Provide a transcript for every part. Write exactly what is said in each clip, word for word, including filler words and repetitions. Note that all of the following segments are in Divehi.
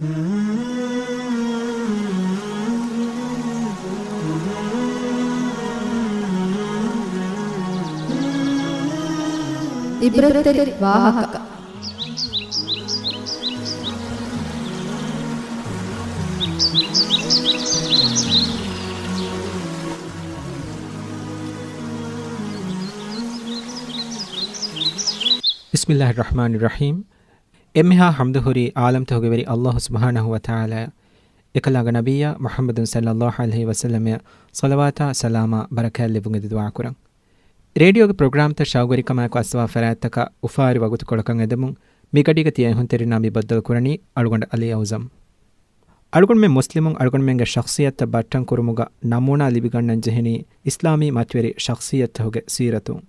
ޢިބްރަތްތެރި ވާހަކަ. ބިސްމިއްލާހި ރަޙްމާނި ރަޙީމް. އެންމެހާ ޙަމްދު ހުރީ ޢާލަމްތަކުގެ ވެރި ﷲ ސުބްޙާނަހޫ ވަތަޢާލާ، އެކަލާނގެ ނަބިއްޔާ މުޙައްމަދު ޞައްލައްލާހު ޢަލައިހި ވަސައްލަމަށް ޞަލަވާތާ ސަލާމާ ބަރަކާތް ލެއްވުން އެދި ދުޢާ ކުރަން. ރޭޑިއޯގެ ޕްރޮގްރާމްތައް ޝައުގުވެރިކަމާއެކު އައްސަވާ ފަރާތްތަކަށް އުފާވެރި ވަގުތުކޮޅަކަށް އެދެމުން މިގަޑީގަ ތިޔަ އައިހުންތެރިންނާ މި ބައްދަލު ކުރަނީ އަޅުގަނޑު ޢަލީ އައުޒަމް. އަޅުގަނޑުމެން މުސްލިމުން އަޅުގަނޑުމެންގެ ޝަޚްޞިއްޔަތްތައް ބައްޓަން ކުރުމުގަ ނަމޫނާ ލިބިގަންނަން ޖެހެނީ އިސްލާމީ މަތިވެރި ޝަޚްޞިއްޔަތްތަކުގެ ސީރަތުން.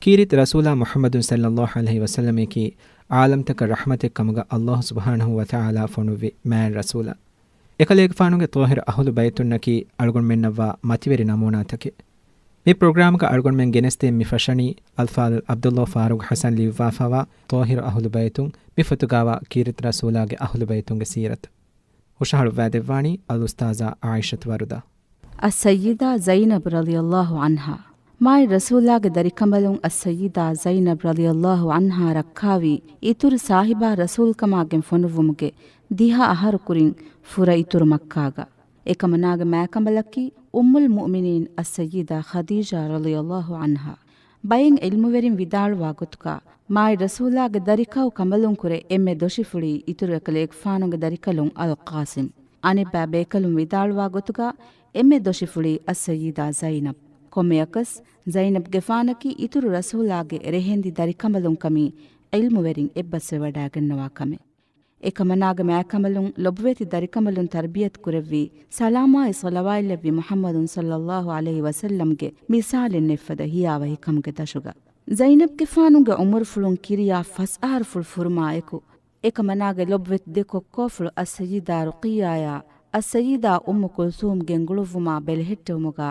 ކީރިތި ރަސޫލާ މުޙައްމަދު ޞައްލައްލާހު ޢަލައިހި ވަސައްލަމަކީ ޢާލަމްތަކަށް ރަޙްމަތެއް ކަމުގަ ﷲ ސުބްޙާނަހޫ ވަތަޢާލާ ފޮނުއްވި މާތް ރަސޫލާ. އެކަލޭގެފާނުގެ ޠާހިރު އަހުލު ބައިތުންނަކީ އަޅުގަނޑުމެންނަށްވާ މަތިވެރި ނަމޫނާތަކެއް. މި ޕްރޮގްރާމްގަ އަޅުގަނޑުމެން ގެނެސްދޭން މި ފަށަނީ އަލްފާޟިލް ޢަބްދުﷲ ފާރޫޤް ޙަސަން ލިޔުއްވާފައިވާ ޠާހިރު އަހުލު ބައިތުން މި ފޮތުގައިވާ ކީރިތި ރަސޫލާގެ އަހުލު ބައިތުންގެ ސީރަތަށް. ހުށަހަޅުއްވާދެއްވާނީ އަލްއުސްތާޛާ ޢާއިޝަތު ވަރުދާ. އައްސައްޔިދާ ޒައިނަބް ރަޟިޔައްލާހު ޢަންހާ. މާތް ރަސޫލާގެ ދަރިކަނބަލުން އައްސައްޔިދާ ޒައިނަބް ރަޟިޔައްލާހު ޢަންހާ ރައްކާވީ، އިތުރު ސާހިބާ ރަސޫލްކަމާގެން ފޮނުއްވުމުގެ ދިހަ އަހަރު ކުރިން ފުރައިތުރު މައްކާގަ. އެކަމަނާގެ މާކަނބަލަކީ އުއްމުލް މުއުމިނީން އައްސައްޔިދާ ޚަދީޖާ ރަޟިޔައްލާހު ޢަންހާ. ބައެއް ޢިލްމުވެރިން ވިދާޅުވާ ގޮތުގަ، މާތް ރަސޫލާގެ ދަރިކަލު ކަނބަލުން ކުރެ އެންމެ ދޮށިފުޅީ އިތުރު އެކަލޭގެފާނުގެ ދަރިކަލުން އަލްޤާސިމް. އަނެއްބައި ބޭކަލުން ވިދާޅުވާ ގޮތުގަ، އެންމެ ދޮށިފުޅީ އައްސައްޔިދާ ޒައިނަބް. ކޮންމެއަކަސް، ޒައިނަބްގެފާނަކީ އިތުރު ރަސޫލާގެ ރެހެންދި ދަރިކަނބަލުން ކަމީ ޢިލްމުވެރިން އެއްބަސްވެވަޑައިގަންނަވާ ކަމެއް. އެކަމަނާގެ މާކަނބަލުން ލޮބުވެތި ދަރިކަނބަލުން ތަރްބިޔަތު ކުރެއްވީ، ސަލާމާއި ޞަލަވާތްލެއްވި މުޙައްމަދު ޞައްލައްލާހު ޢަލައިހި ވަސައްލަމްގެ މިސާލެއް ނެތްފަދަ ހިޔާވަހިކަމުގެ ދަށުގަ. ޒައިނަބްގެފާނުގެ ޢުމުރުފުޅުން ކިރިޔާ ފަސް އަހަރުފުޅު ފުރުމާއެކު، އެކަމަނާގެ ލޮބުވެތި ދެ ކޮއްކޯފުޅު އައްސައްޔިދާ ރުޤިއްޔާޔާ އައްސައްޔިދާ އުއްމު ކުލްސޫމް ގެންގުޅުއްވުމާ ބެލެހެއްޓެވުމުގަ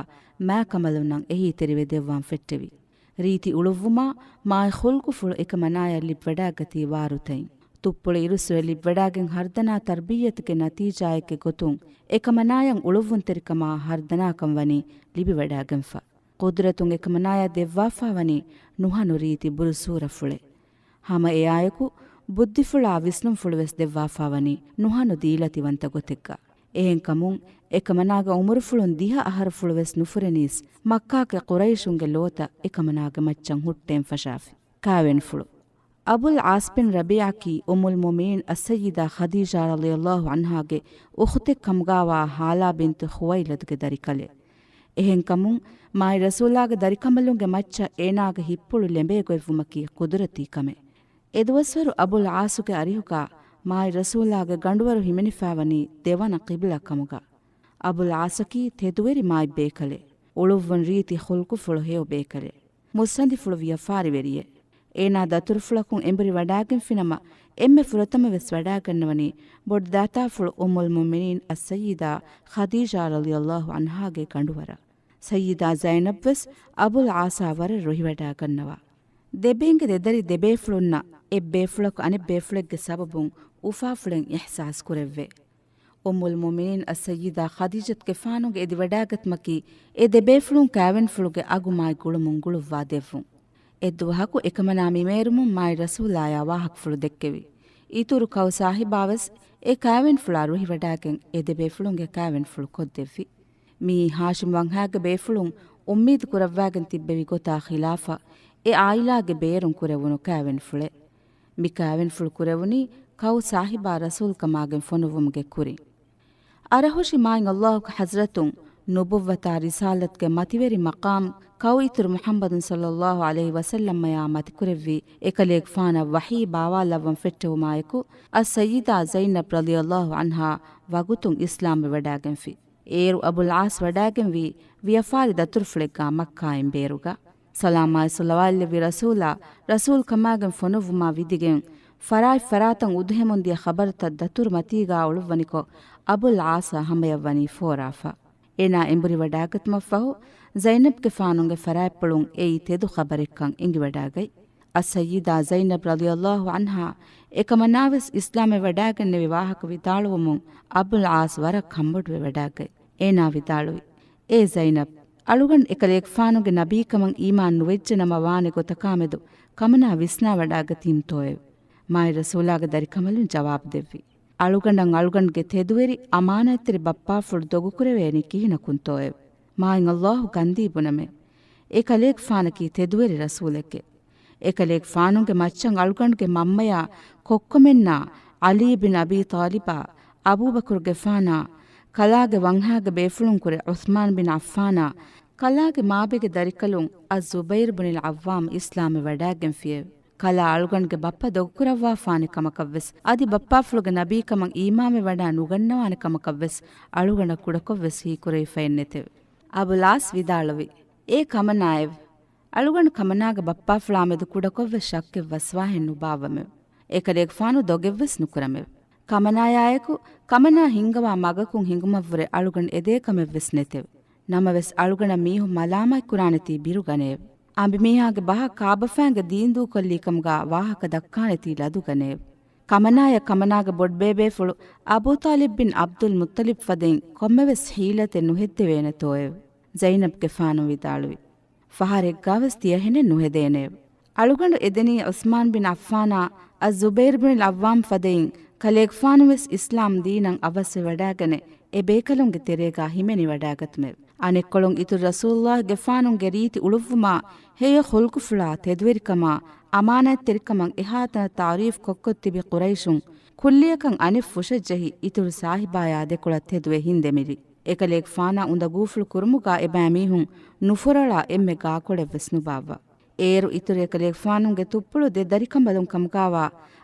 މާކަނބަލުންނަށް އެހީތެރިވެ ދެއްވާން ފެއްޓެވި. ރީތި އުޅުއްވުމާ މާތް ޚުލްޤުފުޅު އެކަމަނާޔަށް ލިބިވަޑައިގަތީ ވާރުތައިން. ތުއްޕުޅު އިރުއްސުރެ ލިބިވަޑައިގެން ހަރުދަނާ ތަރްބިއްޔަތުގެ ނަތީޖާއެއްގެ ގޮތުން އެކަމަނާޔަށް އުޅުއްވުންތެރިކަމާ ހަރުދަނާކަން ވަނީ ލިބިވަޑައިގެންފަ. ޤުދުރަތުން އެކަމަނާޔަށް ދެއްވާފާވަނީ ނުހަނު ރީތި ބުރުޒު ސޫރަފުޅެއް. ހަމަ އެއާއެކު، ބުއްދިފުޅާ ވިސްނުންފުޅުވެސް ދެއްވާފާވަނީ ނުހަނު ދީލަތިވަންތަ ގޮތެއްގަ. އެހެންކަމުން، އެކަމަނާގެ އުމުރުފުޅުން ދިހަ އަހަރުފުޅުވެސް ނުފުރެނީސް، މައްކާގެ ޤުރައިޝުންގެ ލޯތައް އެކަމަނާގެ މައްޗަށް ހުއްޓައިން ފަށާފި. ކާވެނިފުޅު. އަބުލް ޢާޞް ބިން ރަބީޢަކީ އުއްމުލް މުއުމިނީން އައްސައްޔިދާ ޚަދީޖާ ރަޟިޔައްލާހު ޢަންހާގެ އުޚްތެއް ކަމުގާވާ ހާލާ ބިންތު ޚުވައިލަދުގެ ދަރިކަލެއް. އެހެންކަމުން، މާތް ރަސޫލާގެ ދަރިކަނބަލުންގެ މައްޗަށް އޭނާގެ ހިތްޕުޅު ލެނބޭ ގޮތްވުމަކީ ޤުދުރަތީ ކަމެއް. އެދުވަސްވަރު އަބުލް ޢާޞުގެ އަރިހުގަ މާތް ރަސޫލާގެ ގަނޑުވަރު ހިމެނިފާވަނީ ދެވަނަ ޤިބްލަ ކަމުގަ. އަބުލް ޢާޞަކީ ތެދުވެރި މާތް ބޭކަލެއް. އުޅުއްވުން ރީތި ޚުލްޤުފުޅު ހެޔޮ ބޭކަލެއް. މުއްސަނދިފުޅު ވިޔަފާރިވެރިއެއް. އޭނާ ދަތުރުފުޅަކުން އެނބުރި ވަޑާގެންފިނަމަ، އެންމެ ފުރަތަމަވެސް ވަޑާގަންނަވަނީ ބޮޑުދައިތާފުޅު އުއްމުލް މުއުމިނީން އައްސައްޔިދާ ޚަދީޖާ ރަޟިޔައްލާހު ޢަންހާގެ ގަނޑުވަރަށް. ސައްޔިދާ ޒައިނަބްވެސް އަބުލް ޢާޞާ ވަރަށް ރުހިވަޑާގަންނަވާ. ދެބޭންގެ ދެދަރި ދެބޭފުޅުންނަށް އެއްބޭފުޅަކު އަނެއްބޭފުޅެއްގެ ސަބަބުން އުފާފުޅެއް އިޙްސާސް ކުރެއްވޭ. އުއްމުލް މުއުމިނީން އައްސައްޔިދާ ޚަދީޖަތުގެފާނުގެ އެދިވަޑާގަތުމަކީ، އެ ދެބޭފުޅުން ކާވެނިފުޅުގެ އަގު މާތް ގުޅުމުން ގުޅުއްވާ ދެއްވުން. އެއްދުވަހަކު އެކަމަނާ މިމޭރުމުން މާތް ރަސޫލާޔާ ވާހަކަފުޅު ދެއްކެވި. އިތުރު ކައު ސާހިބާވެސް އެ ކާވެނިފުޅާ ރުހިވަޑާގެން އެ ދެބޭފުޅުންގެ ކާވެނިފުޅު ކޮށްދެއްވި. މިއީ ހާޝިމް ވަންހާގެ ބޭފުޅުން އުއްމީދު ކުރައްވާގެން ތިއްބެވި ގޮތާ ޚިލާފަށް، އެ ޢާއިލާގެ ބޭރުން ކުރެވުނު ކާވެނިފުޅެއް. މި ކާވެނިފުޅު ކުރެވުނީ ކައު ސާހިބާ ރަސޫލްކަމާގެން ފޮނުއްވުމުގެ ކުރިން. އަރަހުށި މާތް ﷲގެ ޙަޟްރަތުން ނުބުއްވަތާ ރިސާލަތުގެ މަތިވެރި މަޤާމް ކައު އިތުރު މުޙައްމަދު ޞައްލައްލާހު ޢަލައިހި ވަސައްލަމަޔާ މަތިކުރެއްވި އެކަލޭގެފާނަށް ވަޙީ ބާވާލައްވަން ފެއްޓެވުމާއެކު، އައްސައްޔިދާ ޒައިނަބް ރަޟިޔައްލާހު ޢަންހާ ވަގުތުން އިސްލާމްވެވަޑައިގެންފި. އޭރު އަބުލް ޢާޞް ވަޑައިގެންވީ ވިޔަފާރި ދަތުރުފުޅެއްގާ މައްކާއިން ބޭރުގަ. ސަލާމާއި ޞަލަވާތްލެއްވި ރަސޫލާ، ރަސޫލް ކަމާގެން ފޮނުއްވުމާ ވިދިގެން، ފަރާތް ފަރާތަށް އުދުހެމުންދިޔަ ޚަބަރުތައް ދަތުރު މަތީގާ އުޅުއްވަނިކޮށް، އަބުލް ޢާޞާ ހަމަޔަށްވަނީ ފޯރާފަ. އޭނާ އެނބުރިވަޑައިގަތުމަށްފަހު، ޒައިނަބްގެފާނުގެ ފަރާތްޕުޅުން އެއީ ތެދު ޚަބަރެއްކަން އެނގިވަޑައިގަތް. އައްސައްޔިދާ ޒައިނަބް ރަޟިޔަﷲ ޢަންހާ އެކަމަނާވެސް އިސްލާމްވެ ވަޑާގެންނެވި ވާހަކަ ވިދާޅުވުމުން އަބުލް ޢާޞް ވަރަށް ކަންބޮޑުވެ ވަޑާގަތް. އޭނާ ވިދާޅުވި، އޭ ޒައިނަބް، އަޅުގަނޑު އެކަލޭގެފާނުގެ ނަބީކަމަށް އީމާން ނުވެއްޖެނަމަ ވާނެ ގޮތަކާމެދު ކަމަނާ ވިސްނާވަޑާގަތީމްތޯއެވެ؟ މާތް ރަސޫލާގެ ދަރިކަނބަލުން ޖަވާބު ދެއްވި. އަޅުގަނޑަށް އަޅުގަނޑުގެ ތެދުވެރި އަމާނާތްތެރި ބައްޕާފުޅު ދޮގުކުރެވޭނީ ކިހިނަކުންތޯއެވެ؟ މާތް ﷲ ގަންދީ ބުނަމޭ. އެ ކަލޭގެފާނަކީ ތެދުވެރި ރަސޫލެކޭ. އެކަލޭގެފާނުގެ މައްޗަށް އަޅުގަނޑުގެ މަންމަޔާ ކޮއްކޮމެންނާ، ޢަލީ ބިން އަބީ ޠާލިބާ، އަބޫބަކުރުގެފާނާ، ކަލާގެ ވަންހާގެ ބޭފުޅުންކުރެ ޢުޘްމާން ބިން ޢައްފާނާ، ކަލާގެ މާބެގެ ދަރިކަލުން އައްޒުބައިރު ބުނިލް ޢައްވާމް އިސްލާމްވެ ވަޑާގެންފިއެވެ. ކަލާ އަޅުގަނޑުގެ ބައްޕަ ދޮގުކުރައްވާފާނެ ކަމަކަށްވެސް، އަދި ބައްޕާފުޅުގެ ނަބީކަމަށް އީމާންވެ ވަޑާ ނުގަންނަވާނެ ކަމަކަށްވެސް އަޅުގަނޑަށް ކުޑަކޮށްވެސް ހީކުރެވިފައެއްނެތެވެ. އަބުލް ޢާޞް ވިދާޅުވި، އޭ ކަމަނާއެވެ! އަޅުގަނޑު ކަމަނާގެ ބައްޕާފުޅާމެދު ކުޑަކޮށްވެސް ޝައްކެއް ވަސްވާހެއް ނުބާއްވަމެވެ. އެކަލޭގެފާނު ދޮގެއްވެސް ނުކުރަމެވެ. ކަމަނާޔާއެކު، ކަމަނާ ހިންގަވާ މަގަކުން ހިނގުމަށްވުރެ އަޅުގަނޑު އެދޭކަމެއްވެސް ނެތެވެ. ނަމަވެސް އަޅުގަނޑަށް މީހުން މަލާމާތްކުރާނެތީ ބިރުގަނެއެވެ. އަނބިމީހާގެ ބަހަށް ކާބަފައިންގެ ދީން ދޫކޮށްލީކަމުގާ ވާހަކަ ދައްކާނެތީ ލަދުގަނެއެވެ. ކަމަނާޔަށް ކަމަނާގެ ބޮޑުބޭބޭފުޅު އަބޫޠާލިބް ބިން ޢަބްދުލް މުއްޠަލިބް ފަދައިން ކޮންމެވެސް ޙީލަތެއް ނުހެއްދެވޭނެތޯއެވެ؟ ޒައިނަބްގެފާނު ވިދާޅުވި، ފަހަރެއްގާވެސް ތިޔަހެނެއް ނުހެދޭނެއެވެ. އަޅުގަނޑު އެދެނީ ޢުޘްމާން ބިން ޢައްފާނާ، އައްޒުބައިރު ބިން ޢައްވާމް ފަދައިން ކަލޭގެފާނުވެސް އިސްލާމް ދީނަށް އަވަސްވެވަޑާގަނެ، އެ ބޭކަލުންގެ ތެރޭގާ ހިމެނިވަޑާގަތުމެވެ. އަނެއްކޮޅުން އިތުރު ރަސޫލުﷲގެފާނުގެ ރީތި އުޅުއްވުމާ، ހެޔޮ ޚުލްޤުފުޅާ، ތެދުވެރިކަމާ، އަމާނާތްތެރިކަމަށް އެހާތަނަށް ތަޢުރީފް ކޮށްކޮށް ތިބި ޤުރައިޝުން ކުއްލިއަކަށް އަނެއް ފުށަށްޖެހި، އިތުރު ސާހިބާޔާ ދެކޮޅަށް ތެދުވެ ހިންދެމިރި. އެކަލޭގެފާނާ އުނދަގޫފުޅު ކުރުމުގާ އެބައިމީހުން ނުފުރޮޅާ އެންމެ ގާކޮޅެއްވެސް ނުބާއްވާ. އޭރު އިތުރު އެކަލޭގެފާނުންގެ ތުއްޕުޅު ދެ ދަރިކަނބަލުން ކަމުގާވާ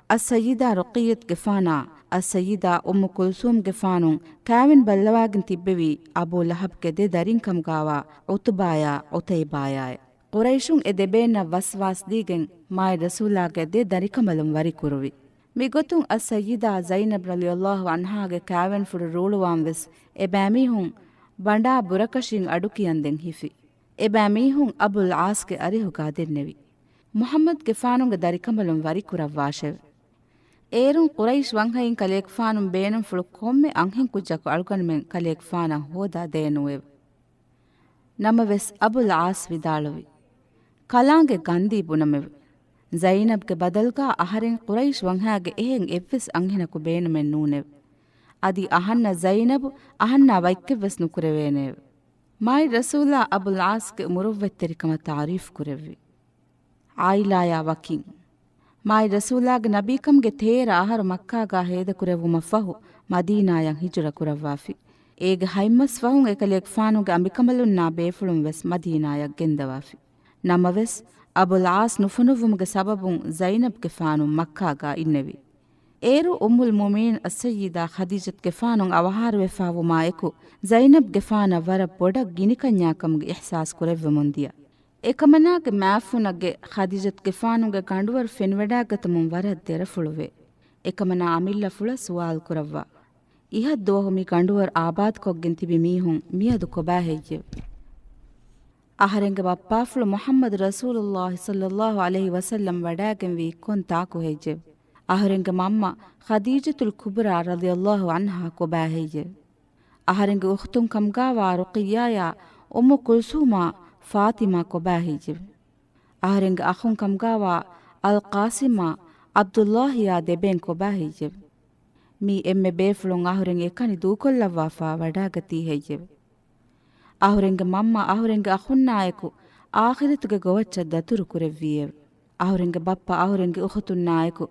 އައްސައްޔިދާ ރުޤިއްޔަތުގެފާނާ، އައްސައްޔިދާ އުއްމު ކުލްސޫމްގެފާނު ކާވެން ބައްލަވާގެން ތިއްބެވީ އަބޫ ލަހަބްގެ ދެ ދަރިން ކަމުގާވާ ޢުތުބާޔާ ޢުތައިބާޔާއެވެ. ޤުރައިޝުން އެ ދެބޭންނަށް ވަސްވާސް ދީގެން މާތް ރަސޫލާގެ ދެ ދަރިކަނބަލުން ވަރިކުރުވި. މިގޮތުން އައްސައްޔިދާ ޒައިނަބް ރަޟިޔަﷲ ޢަންހާގެ ކާވެންފުޅު ރޫޅުވާން ވެސް އެބައިމީހުން ބަނޑާ ބުރަކަށިން އަޑުކިޔަންދެން ހިފި. އެބައިމީހުން އަބުލް ޢާޞްގެ އަރިހުގާ ދެންނެވި. މުޙައްމަދުގެފާނުގެ ދަރިކަނބަލުން ވަރިކުރައްވާށެވެ. އޭރުން ޤުރައިޝް ވަންހައިން ކަލޭގެފާނުން ބޭނުންފުޅު ކޮންމެ އަންހެންކުއްޖަކު އަޅުގަނޑުމެން ކަލޭގެފާނަށް ހޯދާ ދޭނުއެވެ. ނަމަވެސް އަބުލް ޢާޞް ވިދާޅުވި، ކަލާނގެ ގަންދީ ބުނަމެވެ. ޒައިނަބްގެ ބަދަލުގާ އަހަރެން ޤުރައިޝް ވަންހާގެ އެހެން އެއްވެސް އަންހެނަކު ބޭނުމެއް ނޫނެވެ. އަދި އަހަންނަށް ޒައިނަބު އަހަންނާ ވައްކެއްވެސް ނުކުރެވޭނެއެވެ. މާތް ރަސޫލާ އަބުލް ޢާޞްގެ މުރުއްވަތްތެރިކަމަށް ތަޢުރީފު ކުރެއްވި. ޢާއިލާޔާ ވަކިން. މާތް ރަސޫލާގެ ނަބީކަމުގެ ތޭރަ އަހަރު މައްކާގާ ހޭދަކުރެއްވުމަށްފަހު މަދީނާޔަށް ހިޖުރަ ކުރައްވާފި. އޭގެ ހަތް މަސް ފަހުން އެކަލޭގެފާނުގެ އަނބިކަނބަލުންނާ ބޭފުޅުން ވެސް މަދީނާޔަށް ގެންދަވާފި. ނަމަވެސް، އަބުލް ޢާޞް ނުފޮނުއްވުމުގެ ސަބަބުން ޒައިނަބްގެފާނު މައްކާގާ އިންނެވި. އޭރު އުއްމުލް މުއުމިނީން އައްސައްޔިދާ ޚަދީޖަތުގެފާނު އަވަހާރަވެފާވުމާއެކު، ޒައިނަބްގެފާނަށް ވަރަށް ބޮޑަށް ގިނިކަންޏާކަމުގެ އިޙްސާސް ކުރެއްވެމުންދިޔަ. އެކަމަނާގެ މާފުނަގެ ޚަދީޖަތުގެފާނުގެ ގަނޑުވަރު ފެނިވަޑާގަތުމުން ވަރަށް ދެރަފުޅުވޭ. އެކަމަނާ އަމިއްލަފުޅަށް ސުވާލު ކުރައްވާ. އިހަށްދުވަހު މި ގަނޑުވަރު އާބާދުކޮށްގެން ތިބި މީހުން މިއަދު ކޮބާހެއްޔެވެ؟ އަހަރެންގެ ބައްޕާފުޅު މުޙައްމަދު ރަސޫލުﷲ ޞައްލަﷲ ޢަލައިހި ވަސައްލަމް ވަޑާގެންވީ ކޮން ތާކު ހެއްޔެވެ؟ އަހަރެންގެ މަންމަ ޚަދީޖަތުލް ކުބްރާ ރަޟިޔަﷲ ޢަންހާ ކޮބާ ހެއްޔެވެ؟ އަހަރެންގެ އުޚްތުން ކަމުގާވާ ރުޤިއްޔާޔާ އުއްމު ކުލްސޫމާ ފާޠިމާ ކޮބާ ހެއްޔެވެ؟ އަހަރެންގެ އަޚުން ކަމުގާވާ އަލްޤާސިމާ ޢަބްދުﷲ އާ ދެބޭން ކޮބާ ހެއްޔެވެ؟ މި އެންމެ ބޭފުޅުން އަހުރެން އެކަނި ދޫކޮށްލައްވާފާ ވަޑާގަތީ ހެއްޔެވެ؟ އަހުރެންގެ މަންމަ އަހުރެންގެ އަޚުންނާއެކު އާޚިރަތުގެ ގޮވައްޗަށް ދަތުރު ކުރެއްވީއެވެ. އަހުރެންގެ ބައްޕަ އަހުރެންގެ އުޚުތުންނާއެކު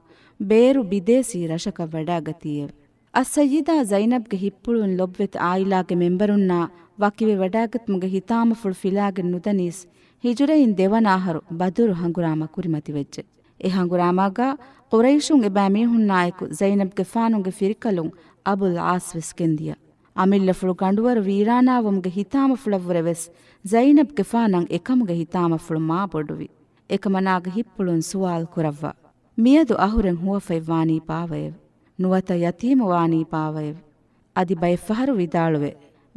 ބޭރު ބިދޭސީ ރަށަކަށް ވަޑާގަތީއެވެ. އައްސައްޔިދާ ޒައިނަބްގެ ހިތްޕުޅުން ލޮބްވެތި އާއިލާގެ މެންބަރުންނާ ވަކިވެވަޑާގަތުމުގެ ހިތާމަފުޅު ފިލާގެން ނުދަނީސް، ހިޖުރައިން ދެވަނަ އަހަރު ބަދުރު ހަނގުރާމަ ކުރިމަތިވެއްޖެ. އެ ހަނގުރާމާގާ ޤުރައިޝުން އެބައިމީހުންނާއެކު ޒައިނަބްގެފާނުގެ ފިރިކަލުން އަބުލް ޢާޞް ވެސް ގެންދިޔަ. އަމިއްލަފުޅު ގަނޑުވަރު ވީރާނާވުމުގެ ހިތާމަފުޅަށްވުރެ ވެސް ޒައިނަބްގެފާނަށް އެކަމުގެ ހިތާމަފުޅު މާ ބޮޑުވި. އެކަމަނާގެ ހިތްޕުޅުން ސުވާލު ކުރައްވާ. މިއަދު އަހުރެން ހުވަފަތްވާނީ ބާވައެވެ؟ ނުވަތަ ޔަތީމުވާނީ ބާވައެވެ؟ އަދި ބައެއްފަހަރު ވިދާޅުވޭ،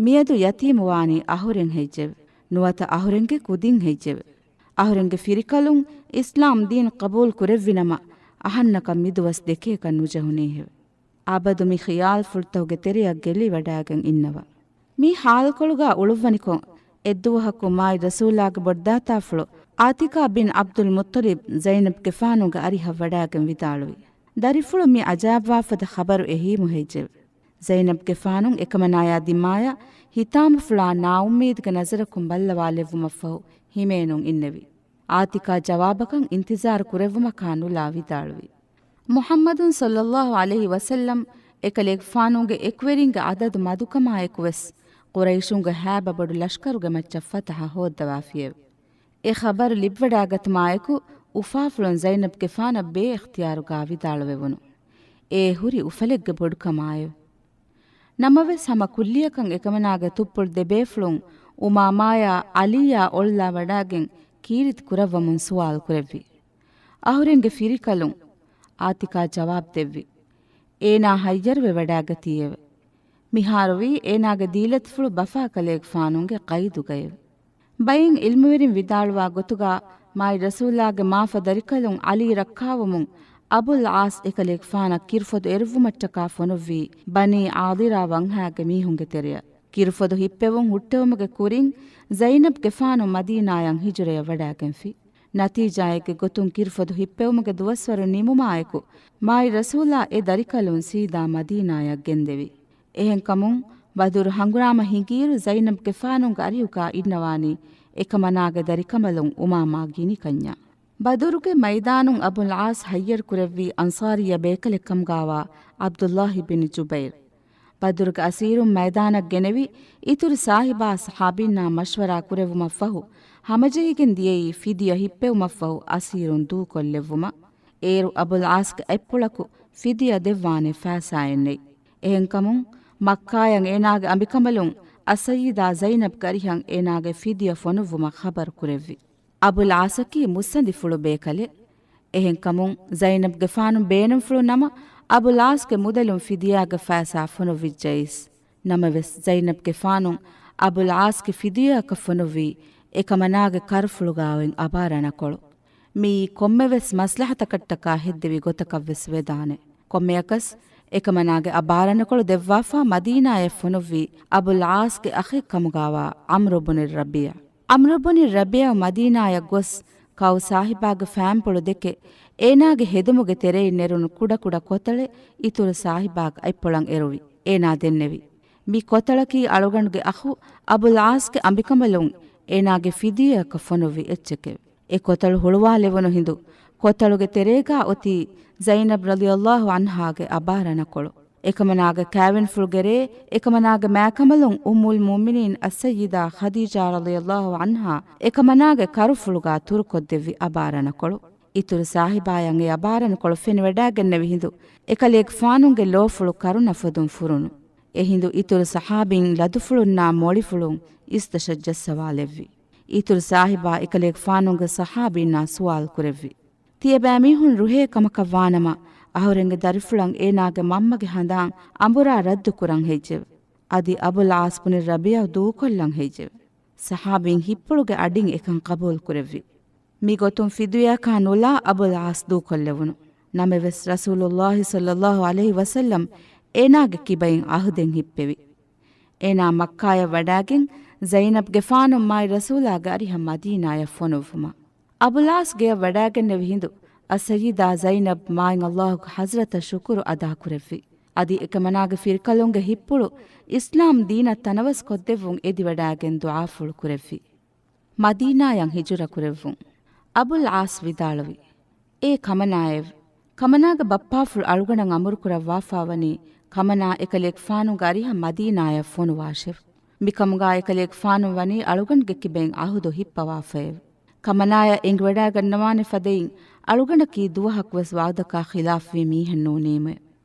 މިއަދު ޔަތީމުވާނީ އަހުރެން ހެއްޔެވެ؟ ނުވަތަ އަހުރެންގެ ކުދިން ހެއްޔެވެ؟ އަހުރެންގެ ފިރިކަލުން އިސްލާމް ދީން ޤަބޫލު ކުރެއްވިނަމަ، އަހަންނަކަށް މިދުވަސް ދެކޭކަށް ނުޖެހުނީހެވެ. އަބަދު މި ޚިޔާލްފުޅުތަކުގެ ތެރެއަށް ގެއްލިވަޑާގެން އިންނަވަ. މި ޙާލުކޮޅުގަ އުޅުއްވަނިކޮށް، އެއްދުވަހަކު މާތް ރަސޫލާގެ ބޮޑުދާތާފުޅު އާތިޤާ ބިން ޢަބްދުލް މުއްޠަލިބް ޒައިނަބްގެފާނުގެ އަރިހަށް ވަޑާގެން ވިދާޅުވި. ދަރިފުޅު މި އަޖައިބްވާފަދަ ޚަބަރު އެހީމު ހެއްޔެވެ؟ ޒައިނަބްގެފާނު އެކަމަނާޔާ ދިމާޔަށް ހިތާމަފުޅާ ނާއުއްމީދުގެ ނަޒަރަކުން ބައްލަވާލެއްވުމަށްފަހު ހިމޭނުން އިންނެވި. އާތިޤާ ޖަވާބަކަށް އިންތިޒާރު ކުރެއްވުމަކާ ނުލާ ވިދާޅުވި. މުޙައްމަދު ޞައްލައްލާހު ޢަލައިހި ވަސައްލަމް އެކަލޭގެފާނުގެ އެކުވެރިންގެ އަދަދު މަދުކަމާއެކުވެސް، ޤުރައިޝުންގެ ހައިބަ ބޮޑު ލަޝްކަރުގެ މައްޗަށް ފަތަޙަ ހޯއްދަވާފިއެވެ. އެ ޚަބަރު ލިބިވަޑާގަތުމާއެކު، އުފާފުޅުން ޒައިނަބްގެފާނަށް ބޭ އިޚްތިޔާރުގާ ވިދާޅުވެވުނު. އެ ހުރި އުފަލެއްގެ ބޮޑުކަމާއެވެ. ނަމަވެސް، ހަމަ ކުއްލިއަކަށް އެކަމަނާގެ ތުއްޕުޅު ދެބޭފުޅުން އުމާމާޔާ ޢަލީއާ އޮޅުލާ ވަޑާގެން ކީރިތި ކުރައްވަމުން ސުވާލު ކުރެއްވި. އަހުރެންގެ ފިރިކަލުން އާތިޤާ ޖަވާބު ދެއްވި. އޭނާ ހައްޔަރުވެ ވަޑާގަތީއެވެ. މިހާރުވީ އޭނާގެ ދީލަތިފުޅު ބަފާކަލޭގެފާނުންގެ ޤައިދުގައެވެ. ބައެއް ޢިލްމުވެރިން ވިދާޅުވާ ގޮތުގަ، މާތް ރަސޫލާގެ މާފަ ދަރިކަލުން ޢަލީ ރައްކާވުމުން އަބުލް ޢާސް އެކަލޭގެފާނަށް ކިރުފޮދު އެރުއްވުމަށްޓަކާ ފޮނުއްވީ ބަނީ ޢާޟިރާ ވަންހާގެ މީހުންގެ ތެރެއަށް. ކިރުފޮދު ހިއްޕެވުން ހުއްޓެވުމުގެ ކުރިން ޒައިނަބްގެފާނު މަދީނާޔަށް ހިޖުރަޔަށް ވަޑާގެންފި. ނަތީޖާއެއްގެ ގޮތުން ކިރުފޮދު ހިއްޕެވުމުގެ ދުވަސްވަރު ނިމުމާއެކު، މާތް ރަސޫލާ އެ ދަރިކަލުން ސީދާ މަދީނާޔަށް ގެންދެވި. އެހެންކަމުން، ބަދުރު ހަނގުރާމަ ހިނގިއިރު ޒައިނަބްގެފާނުގެ އަރިހުގާ އިންނަވާނީ އެކަމަނާގެ ދަރިކަމަލުން އުމާމާ ގިނިކަންޏާ. ބަދުރުގެ މައިދާނުން އަބުލް ޢާސް ހައްޔަރު ކުރެއްވީ އަންޞާރިއްޔަ ބޭކަލެއްކަމުގާވާ ޢަބްދުﷲ ބިން ޖުބައިރު. ބަދުރުގެ އަސީރުން މައިދާނަށް ގެނެވި، އިތުރު ސާހިބާ ޞަޙާބީންނާ މަޝްވަރާ ކުރެއްވުމަށްފަހު، ހަމަޖެހިގެން ދިޔައީ ފިދިޔަ ހިއްޕެވުމަށްފަހު އަސީރުން ދޫކޮށްލެއްވުމަށް. އޭރު އަބުލް ޢާސްގެ އަތްޕުޅަކު ފިދިޔަ ދެއްވާނެ ފައިސާއެއް ނެތް. އެހެންކަމުން، މައްކާޔަށް އޭނާގެ އަނބިކަނބަލުން އައްސައްޔިދާ ޒައިނަބްގެ އަރިހަށް އޭނާގެ ފިދިޔަ ފޮނުއްވުމަށް ޚަބަރު ކުރެއްވި. އަބުލް ޢާސަކީ މުއްސަނދިފުޅު ބޭކަލެއް. އެހެންކަމުން، ޒައިނަބްގެފާނު ބޭނުންފުޅު ނަމަ، އަބުލް ޢާސްގެ މުދަލުން ފިދިޔާގެ ފައިސާ ފޮނުއްވިއްޖައީސް. ނަމަވެސް، ޒައިނަބްގެފާނު އަބުލް ޢާސްގެ ފިދިޔާއަކަށް ފޮނުއްވީ އެކަމަނާގެ ކަރުފުޅުގާ އޮތް އަބާރަނަކޮޅު. މިއީ ކޮންމެވެސް މަސްލަހަތަކަށްޓަކާ ހެއްދެވި ގޮތަކަށްވެސް ވެދާނެ. ކޮންމެއަކަސް، އެކަމަނާގެ އަބާރަނަކޮޅު ދެއްވާފާ މަދީނާޔަށް ފޮނުއްވީ އަބުލް ޢާސްގެ އަޚެއް ކަމުގާވާ ޢަމްރު ބުނި ރަބީޢަ. ޢަމްރު ބުނި ރަބީޢަ މަދީނާޔަށް ގޮސް، ކައު ސާހިބާގެ ފައިންޕުޅު ދެކެ، އޭނާގެ ހެދުމުގެ ތެރެއިން ނެރުނު ކުޑަކުޑަ ކޮތަޅެއް އިތުރު ސާހިބާގެ އަތްޕުޅަށް އެރުވި. އޭނާ ދެންނެވި. މި ކޮތަޅަކީ އަޅުގަނޑުގެ އަޚު އަބުލް ޢާސްގެ އަނބިކަނބަލުން އޭނާގެ ފިދިޔައަކަށް ފޮނުއްވި އެއްޗެކެވެ. އެ ކޮތަޅު ހުޅުވާލެވުނު ހިނދު، ކޮތަޅުގެ ތެރޭގާ އޮތީ ޒައިނަބް ރަޟިޔަﷲ ޢަންހާގެ އަބާރަނަކޮޅު. އެކަމަނާގެ ކާވެންފުޅުގެ ރޭ، އެކަމަނާގެ މާކަނބަލުން އުއްމުލް މުއުމިނީން އައްސައްޔިދާ ޚަދީޖާ ރަޟިޔަﷲ ޢަންހާ އެކަމަނާގެ ކަރުފުޅުގާ ތުރުކޮށްދެއްވި އަބާރަނަކޮޅު. އިތުރު ސާހިބާޔަށް އެ އަބާރަނަކޮޅު ފެނިވަޑާގެންނެވި ހިނދު، އެކަލޭގެފާނުގެ ލޯފުޅު ކަރުނަފޮދުން ފުރުނު. އެހިނދު އިތުރު ޞަޙާބީން ލަދުފުޅުންނާ މޮޅިފުޅުން އިސްތަށަށް ޖައްސަވާލެއްވި. އިތުރު ސާހިބާ އެކަލޭގެފާނުގެ ޞަޙާބީންނާ ސުވާލު ކުރެއްވި. ތިޔަބައިމީހުން ރުހޭ ކަމަކަށް ވާނަމަ، އަހުރެންގެ ދަރިފުޅަށް އޭނާގެ މަންމަގެ ހަނދާން އަނބުރާ ރައްދު ކުރަން ހެއްޔެވެ؟ އަދި އަބުލް ޢާސް ބުނި ރަބީޢަ ދޫކޮށްލަން ހެއްޔެވެ؟ ޞަޙާބީން ހިތްޕުޅުގެ އަޑިން އެކަން ޤަބޫލު ކުރެއްވި. މިގޮތުން ފިދުޔައަކާ ނުލާ އަބުލް ޢާސް ދޫކޮށްލެވުނު. ނަމަވެސް، ރަސޫލުﷲ ޞައްލަﷲ ޢަލައިހި ވަސައްލަމް އޭނާގެ ކިބައިން ޢަހުދެއް ހިއްޕެވި. އޭނާ މައްކާޔަށް ވަޑާގެން، ޒައިނަބްގެފާނު މާތް ރަސޫލާގެ އަރިހަށް މަދީނާޔަށް ފޮނުއްވުމަށް. އަބުލް ޢާސް ގެޔަށް ވަޑާގެންނެވި ހިނދު، އައްސައްޔިދާ ޒައިނަބް މާތް ﷲ ގެ ޙަޟްރަތަށް ޝުކުރު އަދާކުރެއްވި. އަދި އެކަމަނާގެ ފިރިކަލުންގެ ހިތްޕުޅު އިސްލާމް ދީނަށް ތަނަވަސް ކޮށްދެއްވުން އެދިވަޑާގެން ދުޢާފުޅު ކުރެއްވި. މަދީނާޔަށް ހިޖުރަ ކުރެއްވުން. އަބުލް ޢާސް ވިދާޅުވި، އޭ ކަމަނާއެވެ! ކަމަނާގެ ބައްޕާފުޅު އަޅުގަނޑަށް އަމުރުކުރައްވާފާވަނީ، ކަމަނާ އެކަލޭގެފާނުގެ އަރިހަށް މަދީނާޔަށް ފޮނުވާށެވެ. މިކަމުގާ އެކަލޭގެފާނު ވަނީ އަޅުގަނޑުގެ ކިބައިން ޢަހުދު ހިއްޕަވާފައެވެ. ކަމަނާޔަށް އެނގިވަޑާގަންނަވާނެ ފަދައިން އަޅުގަނޑަކީ ދުވަހަކުވެސް ވަޢުދަކާ ޚިލާފްވި މީހެއް ނޫނީމެވެ.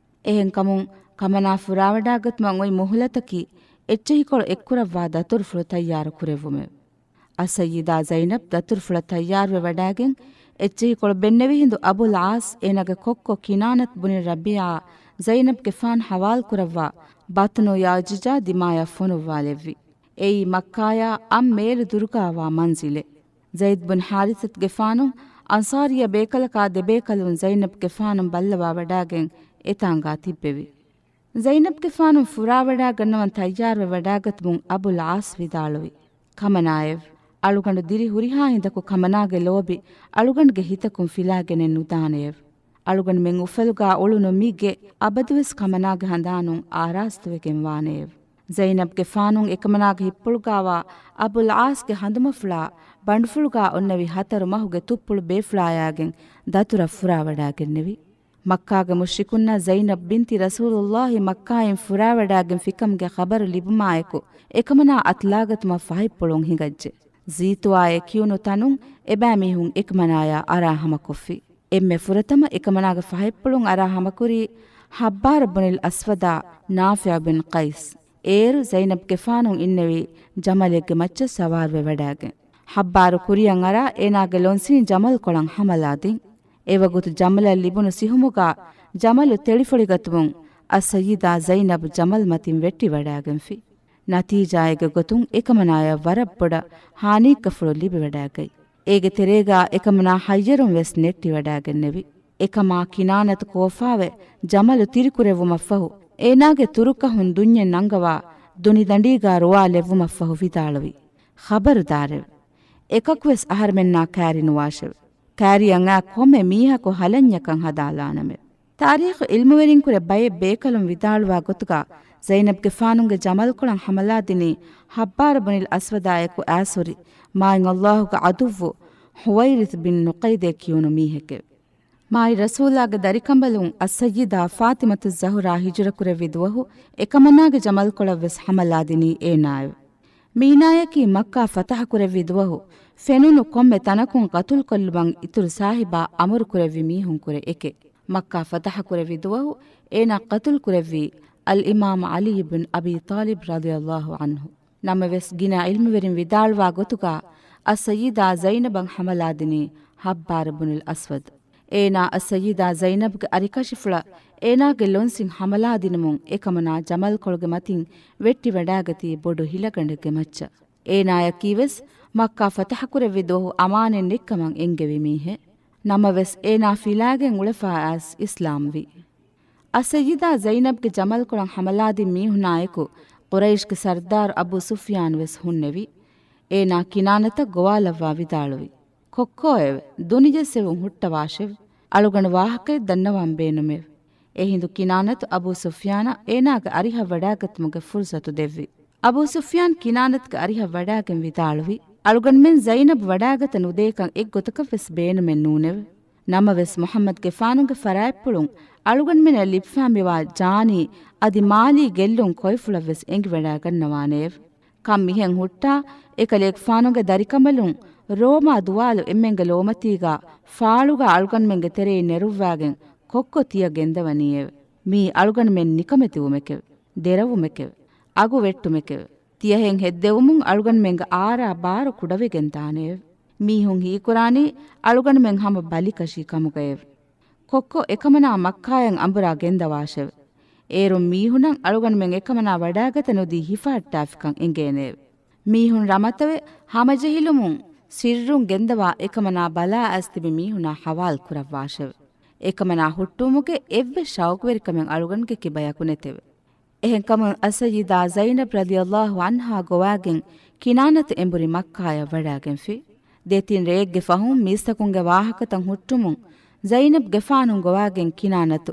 އެހެންކަމުން، ކަމަނާ ފުރާވަޑާގަތުމަށް އޮތް މުހުލަތަކީ އެއްޗެހިކޮޅު އެއްކުރައްވާ ދަތުރުފުޅު ތައްޔާރު ކުރެއްވުމެވެ. އައްސައްޔިދާ ޒައިނަބް ދަތުރުފުޅަށް ތައްޔާރުވެ ވަޑާގެން އެއްޗެހިކޮޅު ބެންނެވި ހިނދު އަބުލް ޢާސް އޭނާގެ ކޮއްކޮ ކިނާނަތް ބުނި ރަބީޢާ ޒައިނަބްގެފާން ޙަވާލުކުރައްވާ ބަޠްނު ޔައުޖުޖާ ދިމާޔަށް ފޮނުއްވާލެއްވި. އެއީ މައްކާޔާ އަށް މޭލު ދުރުގާވާ މަންޒިލެއް. ޒައިދް ބުން ޙާރިޘަތުގެފާނު އަންޞާރިއްޔަ ބޭކަލަކާ ދެބޭކަލުން ޒައިނަބްގެފާނު ބައްލަވާވަޑާގެން އެތާނގާ ތިއްބެވި. ޒައިނަބްގެފާނު ފުރާވަޑާގަންނަވަން ތައްޔާރުވެވަޑާގަތުމުން އަބުލް ޢާޞް ވިދާޅުވި، ކަމަނާއެވެ. އަޅުގަނޑު ދިރި ހުރިހާ ހިނދަކު ކަމަނާގެ ލޯބި އަޅުގަނޑުގެ ހިތަކުން ފިލާގެނެއް ނުދާނެއެވެ. އަޅުގަނޑުމެން އުފަލުގާ އުޅުނު މި ގެ އަބަދުވެސް ކަމަނާގެ ހަނދާނުން އާރާސްތުވެގެން ވާނެއެވެ. ޒައިނަބްގެފާނު އެކަމަނާގެ ހިތްޕުޅުގާވާ އަބުލް ޢާޞްގެ ހަނދުމަފުޅާ ބަނޑުފުޅުގާ އޮންނެވި ހަތަރު މަހުގެ ތުއްޕުޅު ބޭފުޅާޔާގެން ދަތުރަށް ފުރާވަޑާގެންނެވި. މައްކާގެ މުޝްރިކުންނަށް ޒައިނަބް ބިންތި ރަސޫލުﷲ މައްކާއިން ފުރާވަޑާގެންފިކަމުގެ ޚަބަރު ލިބުމާއެކު، އެކަމަނާ އަތުލާގަތުމަށް ފަހިއްޕުޅުން ހިނގައްޖެ. ޒީތުއާއޭ ކިޔުނު ތަނުން އެބައިމީހުން އެކަމަނާޔާ އަރާ ހަމަކޮށްފި. އެންމެ ފުރަތަމަ އެކަމަނާގެ ފަހިއްޕުޅުން އަރާ ހަމަކުރީ ޙައްބާރު ބުނިލް އަސްވަދާ ނާފިޢު ބިން ޤައިސް. އޭރު ޒައިނަބްގެފާނު އިންނެވީ ޖަމަލެއްގެ މައްޗަށް ސަވާރުވެވަޑާގެން. ޙައްބާރު ކުރިއަށް އަރާ އޭނާގެ ލޮންސިން ޖަމަލްކޮޅަށް ހަމަލާދިން. އެވަގުތު ޖަމަލަށް ލިބުނު ސިހުމުގާ ޖަމަލު ތެޅިފޮޅިގަތުމުން އައްސައްޔިދާ ޒައިނަބް ޖަމަލް މަތިން ވެއްޓިވަޑާގެންފި. ނަތީޖާއެއްގެ ގޮތުން އެކަމަނާޔަށް ވަރަށް ބޮޑަށް ހާނީއްކަފުޅު ލިބިވަޑާގަތް. އޭގެ ތެރޭގާ އެކަމަނާ ހައްޔަރުން ވެސް ނެއްޓިވަޑާގެންނެވި. އެކަމާ ކިނާނަތު ކޯފާވެ، ޖަމަލު ތިރިކުރެއްވުމަށްފަހު، އޭނާގެ ތުރުކަހުން ދުންޏެއް ނަންގަވާ، ދުނިދަނޑީގާ ރުވާލެއްވުމަށްފަހު ވިދާޅުވި، ޚަބަރުދާރެވެ! އެކަކުވެސް އަހަރެމެންނާ ކައިރި ނުވާށެވެ! ކައިރިއަށް އައި ކޮންމެ މީހަކު ހަލަންޏަކަށް ހަދާލާނަމެވެ. ތާރީޚު ޢިލްމުވެރިންކުރެ ބައެއް ބޭކަލުން ވިދާޅުވާ ގޮތުގާ، ޒައިނަބްގެފާނުގެ ޖަމަލްކޮޅަށް ހަމަލާދިނީ ޙައްބާރު ބުނިލް އަސްވަދާއެކު އާސުރި، މާތް ﷲ ގެ ޢަދުއްވު ޙުވައިރިޘް ބިން ނުޤައިދޭ ކިޔުނު މީހެކެވެ. މާތް ރަސޫލާގެ ދަރިކަނބަލުން އައްސައްޔިދާ ފާޠިމަތުއްޒަހުރާ ހިޖުރަކުރެއްވި ދުވަހު އެކަމަނާގެ ޖަމަލްކޮޅަށް ވެސް ހަމަލާދިނީ އޭނާއެވެ. މީނާޔަކީ މައްކާ ފަތަޙަކުރެއްވި ދުވަހު ފެނުނު ކޮންމެ ތަނަކުން ޤަތުލުކޮށްލުމަށް އިތުރު ސާހިބާ އަމުރުކުރެއްވި މީހުންކުރެ އެކެއް. މައްކާ ފަތަޙަކުރެއްވި ދުވަހު އޭނާ ޤަތުލުކުރެއްވީ އަލްއިމާމް ޢަލީ ބިން އަބީ ޠާލިބް ރަޟިޔަﷲ ޢަންހު. ނަމަވެސް، ގިނަ ޢިލްމުވެރިން ވިދާޅުވާ ގޮތުގާ، އައްސައްޔިދާ ޒައިނަބަށް ހަމަލާދިނީ ޙައްބާރު ބުނިލް އަސްވަދު. އޭނާ އައްސައްޔިދާ ޒައިނަބްގެ އަރިކަށިފުޅަށް އޭނާގެ ލޮންސިން ހަމަލާދިނުމުން އެކަމަނާ ޖަމަލްކޮޅުގެ މަތިން ވެއްޓިވަޑާގަތީ ބޮޑު ހިލަގަނޑެއްގެ މައްޗަށް. އޭނާޔަކީވެސް މައްކާ ފަތަޙަކުރެއްވި ދުވަހު އަމާނެއް ނެތްކަމަށް އެންގެވި މީހެއް. ނަމަވެސް، އޭނާ ފިލާގެން އުޅެފާ އައިސް އިސްލާމްވި. އައްސައްޔިދާ ޒައިނަބްގެ ޖަމަލްކޮޅަށް ހަމަލާދިން މީހުނާއެކު ޤުރައިޝްގެ ސަރްދާރު އަބޫ ސުފްޔާނު ވެސް ހުންނެވި. އޭނާ ކިނާނަތަށް ގޮވާލައްވާ ވިދާޅުވި، ކޮއްކޯއެވެ! ދުނިޖެއްސެވުން ހުއްޓަވާށެވެ! އަޅުގަނޑު ވާހަކައެއް ދަންނަވާން ބޭނުމެވެ. އެހިނދު ކިނާނަތު އަބޫ ސުފްޔާނަށް އޭނާގެ އަރިހަށް ވަޑާގަތުމުގެ ފުރުޞަތު ދެއްވި. އަބޫ ސުފްޔާން ކިނާނަތުގެ އަރިހަށް ވަޑާގެން ވިދާޅުވި، އަޅުގަނޑުމެން ޒައިނަބް ވަޑާގަތަ ނުދޭކަން އެއްގޮތަކަށްވެސް ބޭނުމެއް ނޫނެވެ. ނަމަވެސް، މުޙައްމަދުގެފާނުގެ ފަރާތްޕުޅުން އަޅުގަނޑުމެންނަށް ލިބިފާ މިވާ ޖާނީ އަދި މާލީ ގެއްލުން ކޮއިފުޅަށްވެސް އެނގިވަޑާގަންނަވާނެއެވެ. ކަން މިހެން ހުއްޓާ، އެކަލޭގެފާނުގެ ދަރިކަނބަލުން ރޯމާ ދުވާލު އެންމެންގެ ލޯމަތީގާ ފާޅުގާ އަޅުގަނޑުމެންގެ ތެރެއިން ނެރުއްވާގެން ކޮއްކޮ ތިޔަ ގެންދަވަނީއެވެ. މީ އަޅުގަނޑުމެން ނިކަމެތިވުމެކެވެ. ދެރަވުމެކެވެ. އަގު ވެއްޓުމެކެވެ. ތިޔަހެން ހެއްދެވުމުން އަޅުގަނޑުމެންގެ އާރާ ބާރު ކުޑަވެގެން ދާނެއެވެ. މީހުން ހީކުރާނީ އަޅުގަނޑުމެން ހަމަ ބަލިކަށި ކަމުގައެވެ. ކޮއްކޮ އެކަމަނާ މައްކާޔަށް އަނބުރާ ގެންދަވާށެވެ. އޭރުން މީހުނަށް އަޅުގަނޑުމެން އެކަމަނާ ވަޑާގަތަ ނުދީ ހިފަހައްޓާފިކަން އެނގޭނެއެވެ. މީހުން ރަމަތަވެ، ހަމަޖެހިލުމުން ސިއްރުން ގެންދަވާ އެކަމަނާ ބަލާ އައިސް ތިބި މީހުނާ ހަވާލު ކުރައްވާށެވެ. އެކަމަނާ ހުއްޓުވުމުގެ އެއްވެސް ޝައުޤުވެރިކަމެއް އަޅުގަނޑުގެ ކިބަޔަކު ނެތެވެ. އެހެންކަމުން އައްސައްޔިދާ ޒައިނަބް ރަޟިޔަﷲ ޢަންހާ ގޮވާގެން ކިނާނަތު އެނބުރި މައްކާޔަށް ވަޑާގެންފި. ދެތިން ރެއެއްގެ ފަހުން މީސްތަކުންގެ ވާހަކަތައް ހުއްޓުމުން ޒައިނަބްގެފާނު ގޮވާގެން ކިނާނަތު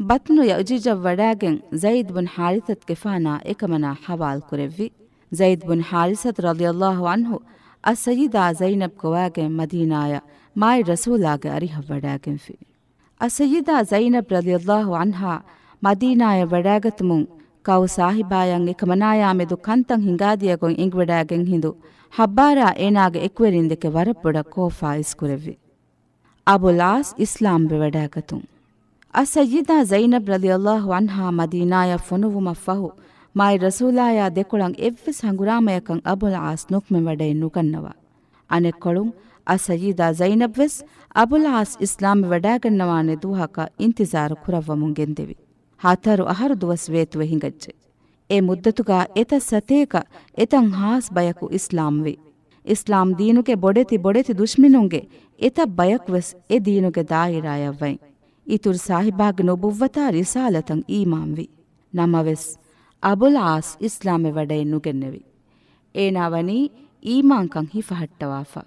ބަޠްނު ޔައުޖޫޖަށް ވަޑާގެން ޒައިދް ބުން ޙާރިޘަތުގެފާނާ އެކަމަނާ ޙަވާލު ކުރެއްވި. ޒައިދް ބުން ޙާރިޘަތު ރަޟިޔަﷲ ޢަންހު އައްސައްޔިދާ ޒައިނަބް ގޮވާގެން މަދީނާޔަށް މާތް ރަސޫލާގެ އަރިހަށް ވަޑާގެންފި. އައްސައްޔިދާ ޒައިނަބް ރަޟިޔަﷲ ޢަންހާ މަދީނާޔަށް ވަޑާގަތުމުން ކައު ސާހިބާޔަށް އެކަމަނާޔާ މެދު ކަންތައް ހިނގާދިޔަ ގޮތް އެނގިވަޑާގެން ހިނދު ޙައްބާރާ އޭނާގެ އެކުވެރިންދެކެ ވަރަށް ބޮޑަށް ކޯފާ އިސްކުރެއްވި. އަބުލް ޢާޞް އިސްލާމްވެވަޑާގަތުން. އައްސައްޔިދާ ޒައިނަބް ރަޟިޔަﷲ ޢަންހާ މަދީނާޔަށް ފޮނުއްވުމަށްފަހު، މާތް ރަސޫލާޔާ ދެކޮޅަށް އެއްވެސް ހަނގުރާމަޔަކަށް އަބުލް ޢާޞް ނުކުމެވަޑައެއް ނުގަންނަވާ. އަނެއްކޮޅުން، އައްސައްޔިދާ ޒައިނަބްވެސް އަބުލް ޢާޞް އިސްލާމްވެވަޑާގަންނަވާނެ ދުވަހަކަށް އިންތިޒާރު ކުރައްވަމުން ގެންދެވި. ހަތަރު އަހަރު ދުވަސް ވޭތުވެ ހިނގައްޖެ. އެ މުއްދަތުގާ އެތައް ސަތޭކަ އެތައް ހާސް ބަޔަކު އިސްލާމްވި. އިސްލާމް ދީނުގެ ބޮޑެތި ބޮޑެތި ދުޝްމިނުންގެ އެތައް ބަޔަކުވެސް އެ ދީނުގެ ދާއިރާޔަށް ވައި، އިތުރު ސާހިބާގެ ނުބުއްވަތާ ރިސާލަތަށް އީމާންވި. ނަމަވެސް، އަބުލް އާސް އިސްލާމެއް ވަޑައެއް ނުގެންނެވި. އޭނާ ވަނީ އީމާންކަން ހިފަހައްޓަވާފަ.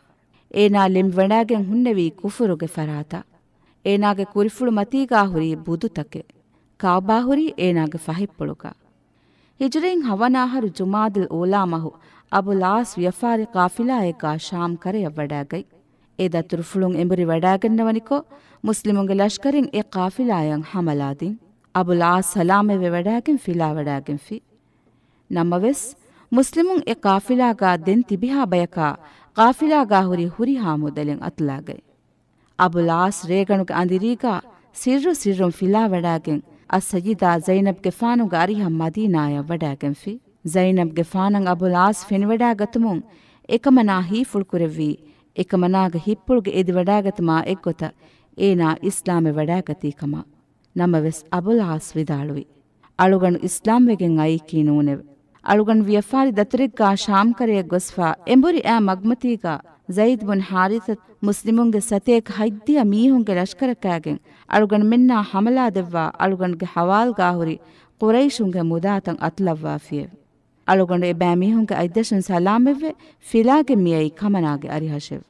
އޭނާ ލެނބިވަޑާގެން ހުންނެވީ ކުފުރުގެ ފަރާތަށް. އޭނާގެ ކުރިފުޅު މަތީގާ ހުރީ ބުދުތަކެއް. ކާބާ ހުރީ އޭނާގެ ފަހިއްޕުޅުގަ. ހިޖުރީން ހަވަނަ އަހަރު ޖުމާދުލް އޫލާ މަހު އަބުލް އާސް ވިޔަފާރި ޤާފިލާއެއްގާ ޝާމް ކަރަޔަށް ވަޑާގަތް. އެ ދަތުރުފުޅުން އެނބުރި ވަޑާގަންނަވަނިކޮށް، މުސްލިމުންގެ ލަޝްކަރެއް އެ ޤާފިލާޔަށް ހަމަލާދިން. އަބުލް އާސް ސަލާމަތްވެ ވަޑާގެން ފިލާވަޑާގެންފި. ނަމަވެސް، މުސްލިމުން އެ ޤާފިލާގާ ދެން ތިބިހާ ބަޔަކާ ޤާފިލާގާ ހުރި ހުރިހާ މުދަލެއް އަތުލާގަތް. އަބުލް އާސް ރޭގަނޑުގެ އަނދިރީގާ ސިއްރު ސިއްރުން ފިލާވަޑާގެން، އައްސައްޔިދާ ޒައިނަބްގެފާނުގެ އަރިހަށް މަދީނާޔަށް ވަޑާގެންފި. ޒައިނަބްގެފާނަށް އަބުލް އާސް ފެނިވަޑާގަތުމުން، އެކަމަނާ ހީފުޅުކުރެއްވީ، އެކަމަނާގެ ހިއްޕުޅުގެ އެދިވަޑާގަތުމާ އެއްގޮތަށް އޭނާ އިސްލާމެއް ވަޑާގަތީ ކަމަށް. ނަމަވެސް، އަބުލް އާސް ވިދާޅުވި، އަޅުގަނޑު އިސްލާމްވެގެން އައީކީ ނޫނެވެ. އަޅުގަނޑު ވިޔަފާރި ދަތުރެއްގާ ޝާމްކަރަޔަށް ގޮސްފަ އެނބުރި އައި މަގުމަތީގާ ޒައިދް ބުން ޙާރިޘަތު މުސްލިމުންގެ ސަތޭކަ ހަތްދިހަ މީހުންގެ ލަޝްކަރަކާގެން އަޅުގަނޑުމެންނާ ޙަމަލާ ދެއްވާ އަޅުގަނޑުގެ ޙަވާލުގާ ހުރި ޤުރައިޝުންގެ މުދާތައް އަތުލައްވާފިއެވެ. އަޅުގަނޑު އެބައިމީހުންގެ އަތްދަށުން ސަލާމަތްވެ ފިލާގެން މިއައީ ކަމަނާގެ އަރިހަށެވެ.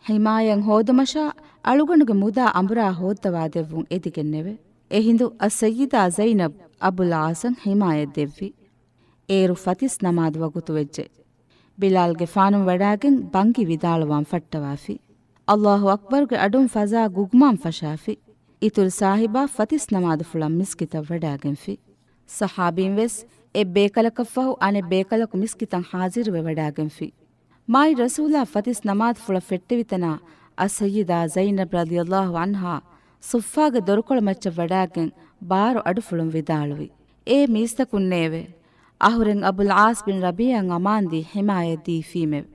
ޙިމާޔަތް ހޯދުމަށާ އަޅުގަނޑުގެ މުދާ އަނބުރާ ހޯއްދަވާ ދެއްވުން އެދިގެންނެވެ. އެހިނދު އައްސައްޔިދާ ޒައިނަބް އަބުލް އާސަށް ޙިމާޔަތް ދެއްވި. އޭރު ފަތިސް ނަމާދު ވަގުތު ވެއްޖެ. ބިލާލްގެފާނު ވަޑާގެން ބަންގި ވިދާޅުވާން ފައްޓަވާފި. އައްލާހު އަކްބަރުގެ އަޑުން ފަޒާ ގުގުމާން ފަށާފި. އިތުރު ސާހިބާ ފަތިސް ނަމާދުފުޅަށް މިސްކިތަށް ވަޑާގެންފި. ސަޙާބީން ވެސް އެއްބޭކަލަކަށްފަހު އަނެއް ބޭކަލަކު މިސްކިތަށް ޙާޒިރުވެ ވަޑާގެންފި. މާތް ރަސޫލާ ފަތިސް ނަމާދުފުޅަށް ފެއްޓެވިތަނާ އައްސައްޔިދާ ޒައިނަބް ރަޟިޔައްލާހު ޢަންހާ ޞުއްފާގެ ދޮރުކޮޅު މައްޗަށް ވަޑާގެން ބާރު އަޑުފުޅުން ވިދާޅުވި، އޭ މީސްތަކުންނޭވެ! އަހުރެން އަބުލް ޢާޞް ބިން ރަބީޢައަށް އަމާންދީ ޙިމާޔަތް ދީފީމެވެ.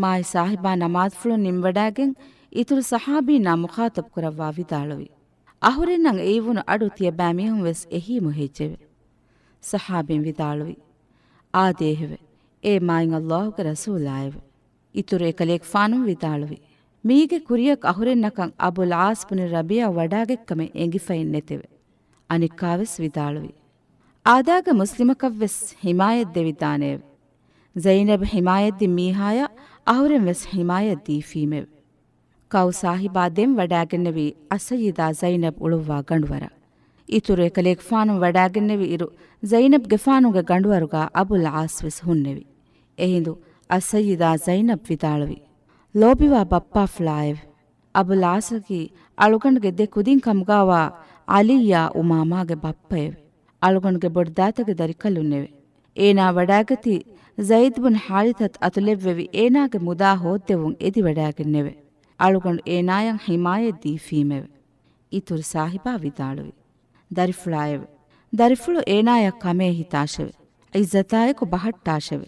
މާތް ޞާޙިބާ ނަމާދުފުޅުން ނިންމިވަޑާގެން އިތުރު ޞަޙާބީންނާ މުޚާޠަބު ކުރައްވާ ވިދާޅުވި، އަހުރެންނަށް އެއިވުނު އަޑު ތިޔަބައިމީހުން ވެސް އެހީމު ހެއްޔެވެ؟ ޞަޙާބީން ވިދާޅުވި، އާދޭހެވެ! އޭ މާތް ﷲ ގެ ރަސޫލާއެވެ! އިތުރު އެކަލޭގެފާނު ވިދާޅުވި، މީގެ ކުރިޔަށް އަހުރެންނަކަށް އަބުލް ޢާޞް ބުނި ރަބީޢަ ވަޑާގަތްކަމެއް އެނގިފައެއް ނެތެވެ. އަނެއްކާވެސް ވިދާޅުވި، އާދާގެ މުސްލިމަކަށްވެސް ޙިމާޔަތް ދެވިދާނެއެވެ. ޒައިނަބް ޙިމާޔަތްދިން މީހާޔަށް އަހުރެން ވެސް ޙިމާޔަތް ދީފީމެވެ. ކައު ސާހިބާ ދެން ވަޑާގެންނެވީ އައްސައްޔިދާ ޒައިނަބް އުޅުއްވާ ގަނޑުވަރަށް. އިތުރު އެކަލޭގެފާނު ވަޑާގެންނެވި އިރު، ޒައިނަބްގެފާނުގެ ގަނޑުވަރުގާ އަބުލް ޢާޞް ވެސް ހުންނެވި. އެހިނދު އައްސައްޔިދާ ޒައިނަބް ވިދާޅުވި، ލޯބިވާ ބައްޕާފުޅާއެވެ! އަބުލް ޢާޞަކީ އަޅުގަނޑުގެ ދެ ކުދިން ކަމުގާވާ ޢަލިއްޔާ އުމާމާގެ ބައްޕައެވެ. އަޅުގަނޑުގެ ބޮޑުދާތަގެ ދަރިކަލުންނެވެ. އޭނާ ވަޑާގަތީ ޒައިދް ބުން ޙާރިޘަތު އަތުލެއްވެވި އޭނާގެ މުދާ ހޯއްދެވުން އެދިވަޑާގެންނެވެ. އަޅުގަނޑު އޭނާޔަށް ޙިމާޔަތް ދީފީމެވެ. އިތުރު ސާހިބާ ވިދާޅުވި، ދަރިފުޅާއެވެ! ދަރިފުޅު އޭނާޔަށް ކަމޭ ހިތާށެވެ. ޢިއްޒަތާއެކު ބަހައްޓާށެވެ.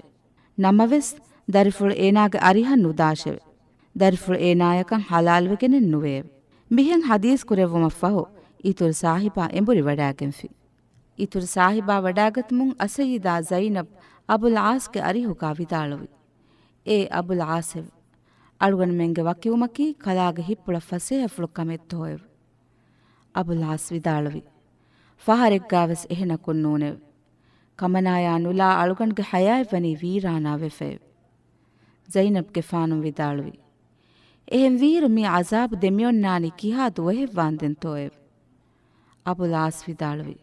ނަމަވެސް، ދަރިފުޅު އޭނާގެ އަރިހަށް ނުދާށެވެ. ދަރިފުޅު އޭނާޔަކަށް ޙަލާލުވެގެނެއް ނުވެއެވެ. މިހެން ޙަދީޘް ކުރެއްވުމަށްފަހު، އިތުރު ސާހިބާ އެނބުރި ވަޑާގެންފި. އިތުރު ސާހިބާ ވަޑާގަތުމުން އައްސައްޔިދާ ޒައިނަބް އަބުލް ޢާޞްގެ އަރިހުގާ ވިދާޅުވި، އޭ އަބުލް ޢާޞްއެވެ! އަޅުގަނޑުމެންގެ ވަކިވުމަކީ ކަލާގެ ހިއްޕުޅަށް ފަސޭހަފުޅު ކަމެއްތޯއެވެ؟ އަބުލް ޢާޞް ވިދާޅުވި، ފަހަރެއްގާވެސް އެހެނަކުން ނޫނެވެ. ކަމަނާޔާ ނުލާ އަޅުގަނޑުގެ ޙަޔާތްވަނީ ވީރާނާވެފައެވެ. ޒައިނަބްގެފާނު ވިދާޅުވި، އެހެންވީއިރު މި ޢަޒާބު ދެމިއޮންނާނީ ކިހާ ދުވަހެއްވާންދެންތޯއެވެ؟ އަބުލް ޢާޞް ވިދާޅުވި،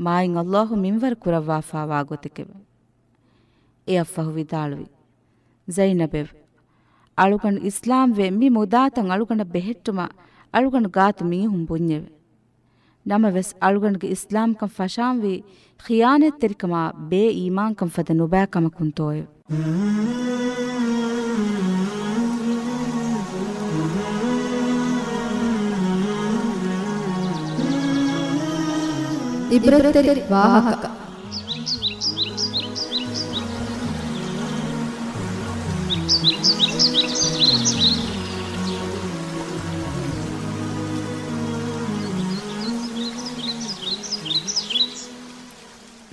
މާތް ﷲ މިންވަރު ކުރައްވާފާވާ ގޮތެކެވެ. އެއަށްފަހު ވިދާޅުވި، ޒައިނަބެވެ! އަޅުގަނޑު އިސްލާމްވެ މި މުދާތައް އަޅުގަނޑަށް ބެހެއްޓުމަށް އަޅުގަނޑު ގާތު މީހުން ބުންޏެވެ. ނަމަވެސް، އަޅުގަނޑުގެ އިސްލާމްކަން ފަށާންވީ ޚިޔާނަތްތެރިކަމާ ބޭއީމާންކަން ފަދަ ނުބައިކަމަކުންތޯއެވެ؟ ޢިބްރަތްތެރި ވާހަކަ.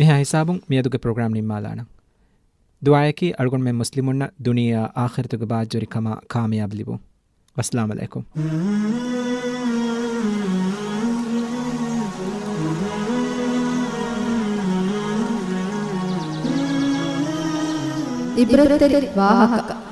މިހާ ހިސާބުން މިއަދުގެ ޕްރޮގްރާމް ނިންމާލާނަން. ދުޢާއަކީ އަޅުގަނޑުމެން މުސްލިމުންނަށް ދުނިޔެއާ އާޚިރަތުގެ ބާއްޖަވެރިކަމާ ކާމިޔާބު ލިބުން. ވައްސަލާމް ޢަލައިކުމް. ޢިބްރަތްތެރި ވާހަކަ.